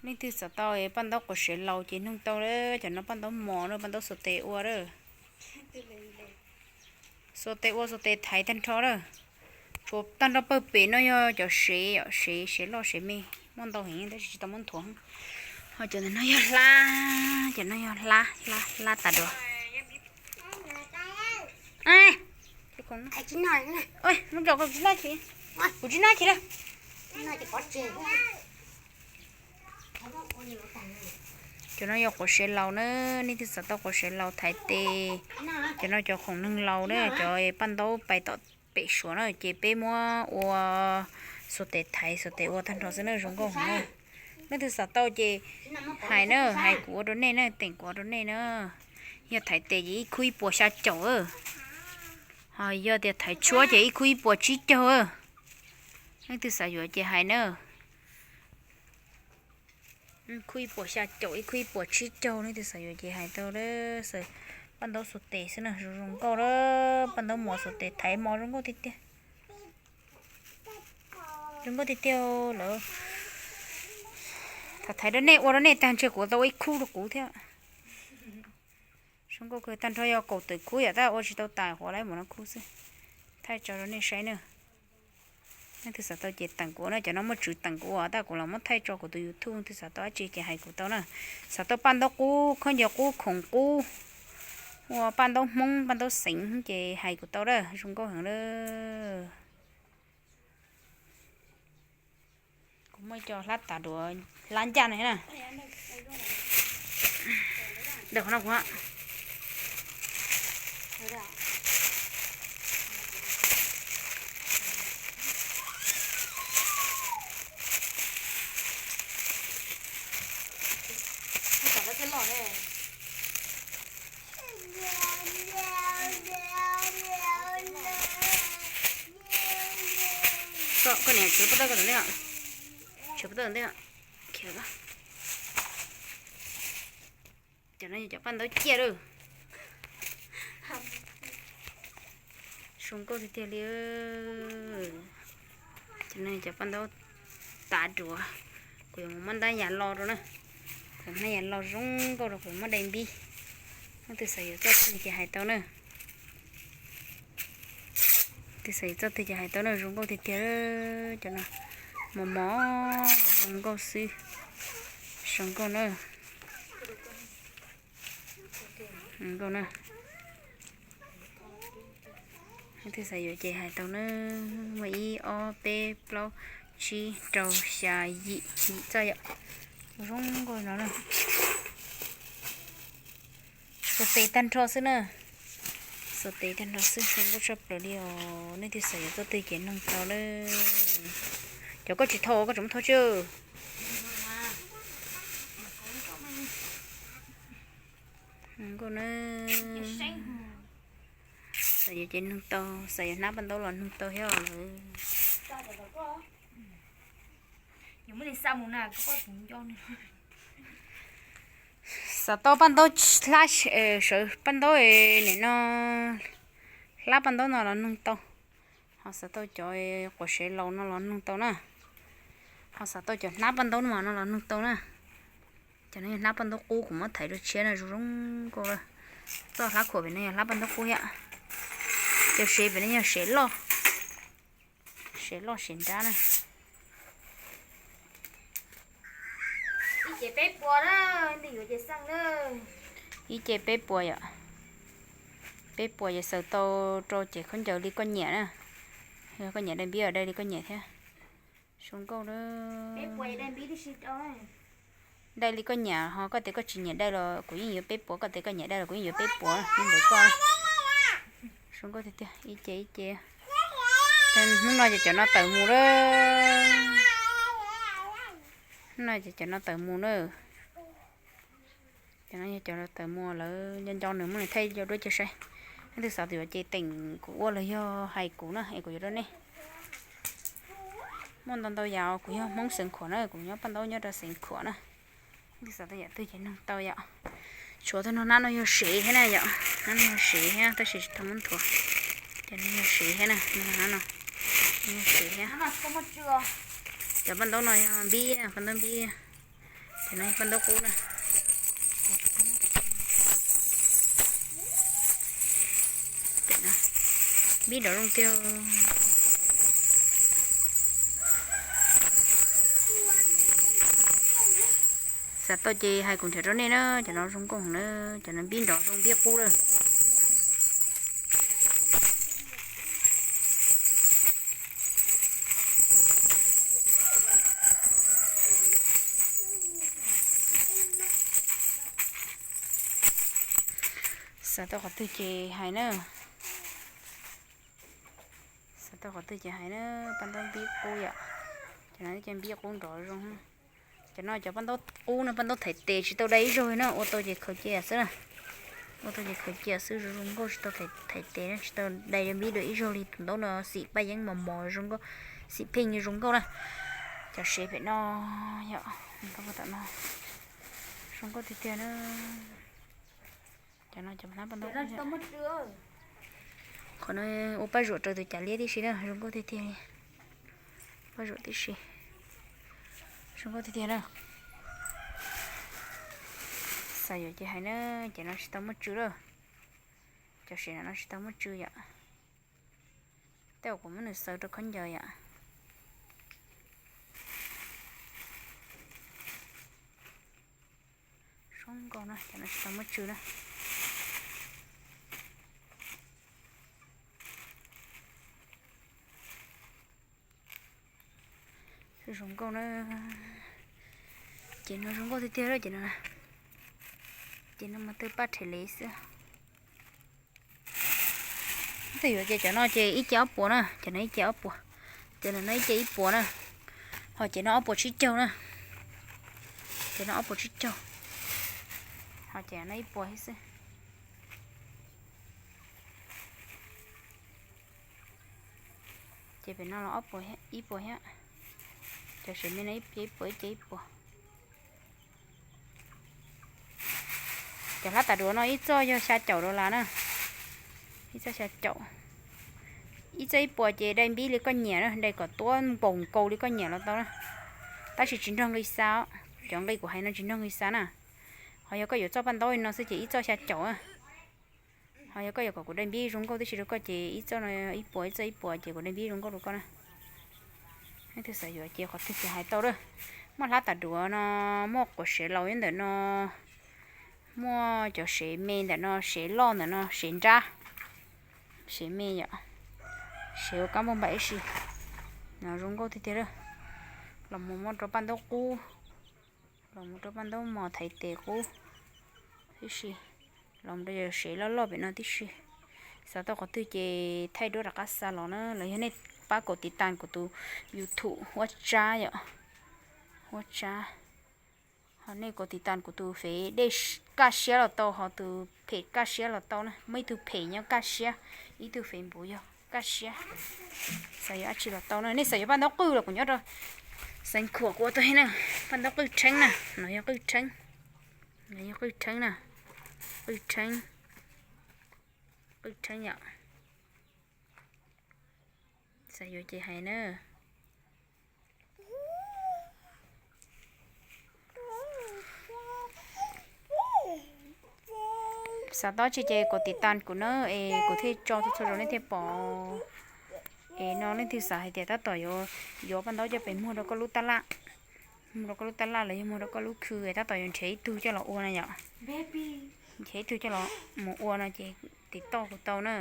Leej twg xav tau paj ntaub quav sev laus ces nug tau, cov no paj ntaub mos na, paj ntaub xuas tes ua lawm. Xuas tes ua xuas tes thaiv tag nrho lawm. Tshuav tag nrho pawg pem no yog cov sev, sev, sev loj sev me, muaj ntau heev tab sis tsis tau muab nthuav. Ho cov ntawm no yog hlab, cov no yog hlab, hlab, hlab tas duav. Kuv tsis noj kiag lawm. Cov no yog quav sev laus na, nej twg xav tau quav sev laus thaiv tes. Cov no cov khoom neeg laus na, cov paj ntaub pais tom pem suav na, ces peb muab ua xuas tes thaiv, xuas tes ua tag nrho xwb na, zoo nkauj heev na. Nej twg xav tau ces hais na, hais kuv ua rau nej na, teem kuv ua rau nej na. Yog thaiv tes ces ib khub ib puas xya caum, ho yog tias thaiv tshuab ces ib khub ib puas tsib caug. Nej twg xav yuav ces hais na. Khub ib puas xya caum, ib khub ib puas tsib caug, nej twg xav yuav ces hais tau. Paj ntaub xuas tes xwb na, zoo zoo nkauj lawm, paj ntaub mos xuas tes thaiv mos zoo nkauj tiag tiag. Zoo nkauj tiag tiag lawm. Thaum thaiv rau nej ua rau nej tag ntshe kuv tau ua ib khub rau kuv thiab. Zoo nkauj kawg, tag nrho yog kaum tawm khub yom, tab ua tsis tau tas, qhuav lawm mus no khub xwb. Thaij tso rau nej saib na. Nej twg xav tau ces teem kuv na, cov no muaj tswv teem kuv ua tab kuv los muab thaij tso kuv tus YouTube, twg xav tau dab tsi ces hais kuv tau na. Xav tau paj ntaub qub, khaub ncaws qub, khoom qub, ua paj ntaub Hmoob, paj ntaub xeev ces hais kuv tau lawm, zoo nkauj heev lawm. Kuv muaj ib co hlab tas duav, hlab ncaj na. Ntawm qhov no kuv Koj niam, tshuav paj taub ko ntej, tshuav paj taub ntej. Cov no yog cov paj ntaub ciaj lawm. Zoo nkauj tiag tiag li. Cov no cov paj ntaub tav duav. Kuv yuav mus muab ntab yas lo rau na. Kuv ntab yas lo zoo nkauj rau kuv muab dai npib. Leej twg xav yuav txoj twg ces hais tau na. Twg xav yuav txoj twg ces hais tau na, zoo nkauj tiag tiag. Cov no mos mos zoo nkauj xwb. Zoo nkauj na. Zoo nkauj na. Leej twg xav yuav ces hais tau na. Muaj ib ob peb plaub tsib rau xya yim, yim txoj yom. Zoo nkauj no na. Xuas tes tag nrho xwb na. Xuas tes tag nrho xwb, zoo nkauj tshaj plaws li os. Nej twg xav yuav txoj twg ces nug tau na. Cov koj tsis thau koj tseem muab thau tsawg. Zoo nkauj na. Xav yuav ces nug tau, xav yuav hnab paj ntaub los nug tau thiab lawm. Xav tau paj ntaub hlab, sawv paj ntaub nim no, hlab paj ntaub no los nug tau. Ho xav tau cov quav sev laus no los nug tau na. Ho xav tau cov hnab paj ntaub no los nug tau na. Cov no yog hnab paj ntaub qub kuv muab thaiv rau tshiab na, zoo zoo nkauj lawm. Txoj hlab khuam pem no yog hlab paj ntaub qub thiab. Cov sev pem no yog sev loj, sev loj sev nrab na. Ib ce peb puas na, nej yuav ces xaj na. Ib ce peb puas yom. Peb puas ces xaws tau rau ces khaub ncaws li koj nyiam na. Yog koj nyiam dai npib los dai li koj nyiam thiab. Zoo nkauj na. Dai li koj nyiam, ho koj tias koj tsis nyiam dai los kuv yeej yuav peb puas, koj tias koj nyiam dai los kuv yeej yuav peb puas, li ntawd koj. Zoo nkauj tiag tiag, ib ce ib ce. Hnub no ces cov no tawm mus lawm. Hnub no ces cov no tawm mus na. Cov no yog cov tawm mus lawm, nco nco nws muab nws thaij cov duab cia saib. Nej twg xav yuav ces teem kuv ua los yog hais kuv na es kuv yuav rau nej. Muaj ntau ntau yam, kuv yog Hmoob Xeev Khuam na, kuv nyob paj ntaub nyob rau Xeev Khuam na. Nej twg xav tau yam twg ces nug tau yom. Tshuav tau no, hnab no yog sev thiab na yom, hnab no yog sev thiab tab sis tsis tau muab nthuav. Ces no yog sev thiab na, hnab no yog sev thiab. Cov paj ntaub no yog npib, paj ntaub npib. Cov no paj ntaub qub na. Npib nrov zoo tiag. Xav tau ces hais kuv nrhiav rau nej na, cov no zoo nkauj na, cov no npib nrov zoo npib qub lawm. Xav tau qhov twg ces hais na. Xav tau qhov twg ces hais na, paj ntaub npib qub yom. Cov no cov npib qub nrov zoo. Cov no cov paj ntaub qub no, paj ntaub thaiv tes tsis tau dai ib zaug li na, ua tau ces khaws cia xwb na. Ua tau ces khaws cia xwb, zoo zoo nkauj, tsis tau thaiv tes na, tsis tau dai npib dua ib zaug li. Tus ntaub no xim paj yeeb mos mos zoo nkauj, xim pheej zoo nkauj na. Cov sev pem no yom, zoo nkauj tiag tiag na. Cov no cov paj ntaub, qhov no ua paj zuam rau tus cav liab tib si na, zoo nkauj tiag tiag li. Paj zuam tib si, zoo nkauj tiag tiag na. Xav yuav ces hais na, ces no tsis tau muaj tsw lawm. Cov sev no tsis tau muaj tsw yom. Tej uas kuv muab nws xaws rau khaub ncaws yom. Zoo nkauj na, cov no tsis tau muaj tsw na. Zoo nkauj na. Ces no zoo nkauj tiag tiag lawm ces no. Ces no mas twb paj rhe le xwb. Twb yuav ces cov no ces ib ce ob puas na, cov no ib ce ob puas, cov no ib ce ib puas na, ho ces no ob puas tsib caug na, ces no ob puas tsib caug, ho ces no ib puas thiab xwb. Ces pem no los ob puas, ib puas thiab. Cov sev me no ib ce ib puas, ib ce ib puas. Cov hlab tas duav no ib txoj yog xya caum dollar na, ib txoj xya caum. Ib txoj ib puas ces dai npib li koj nyiam na, dai kom tuab npaum nkaus li koj nyiam los tau na. Tab sis tsis nrog nqi xa os, cov nqi kuv hais no tsis nrog nqi xa na. Ho yog koj yuav txoj paj ntaub li no xwb ces ib txoj xya caum na. Ho yog koj yuav kom kuv dai npib zoo nkauj tib si rau koj ces ib txoj no ib puas, ib txoj ib puas ces kuv dai npib zoo nkauj rau koj na. Leej twg xav yuav ces qhov twg ces hais tau lawm. Muaj hlab tas duav no, muaj quav sev laus ntawm no, muaj cov sev me ntawm no, sev loj ntawm no, sev nrab, sev me yom, sev ua kab npauj npaim ib si. No zoo nkauj tiag tiag lawm. Los mus muaj rau paj ntaub qub, los mus rau paj ntaub mos thaiv tes qub tib si, los mus rau yog sev loj loj pem no tib si. Xav tau qhov twg ces thaij duab rov qab xa los na, los yog nej pab kaum tiv tas kuv tus YouTube Huab Tsab yom, Huab Tsab. Ho nej kaum tiv tas kuv tus fev dej kaj siab los tau, ho tus phem kaj siab los tau na, muaj ib tug phem nyob kaj siab, ib tug fev npuv yog kaj siab. Xav yuav dab tsi los tau na, nej xav yuav paj ntaub qwj los kuv nyob rau Xeev Khuam kuv ua tau thiab na. Paj ntaub qwj rheeb na, no yog qwj rheeb, no yog qwj rheeb na, qwj rheeb, qwj rheeb yom. Xav yuav ces hais na. Xav tau dab tsi ces kaum tiv tas kuv na, es kuv thiaj tso txhua txhua zaus nej thiaj pom. Es no leej twg xav hais tias tab tom yuav, yuav paj ntaub coj pem muag rau koj lub tab laj, muag rau koj lub tab laj los yog muag rau koj lub khw es tab tom yuav nrhiav ib tug coj los ua na yom. Nrhiav ib tug coj los mus ua no ces tiv toj kuv tau na.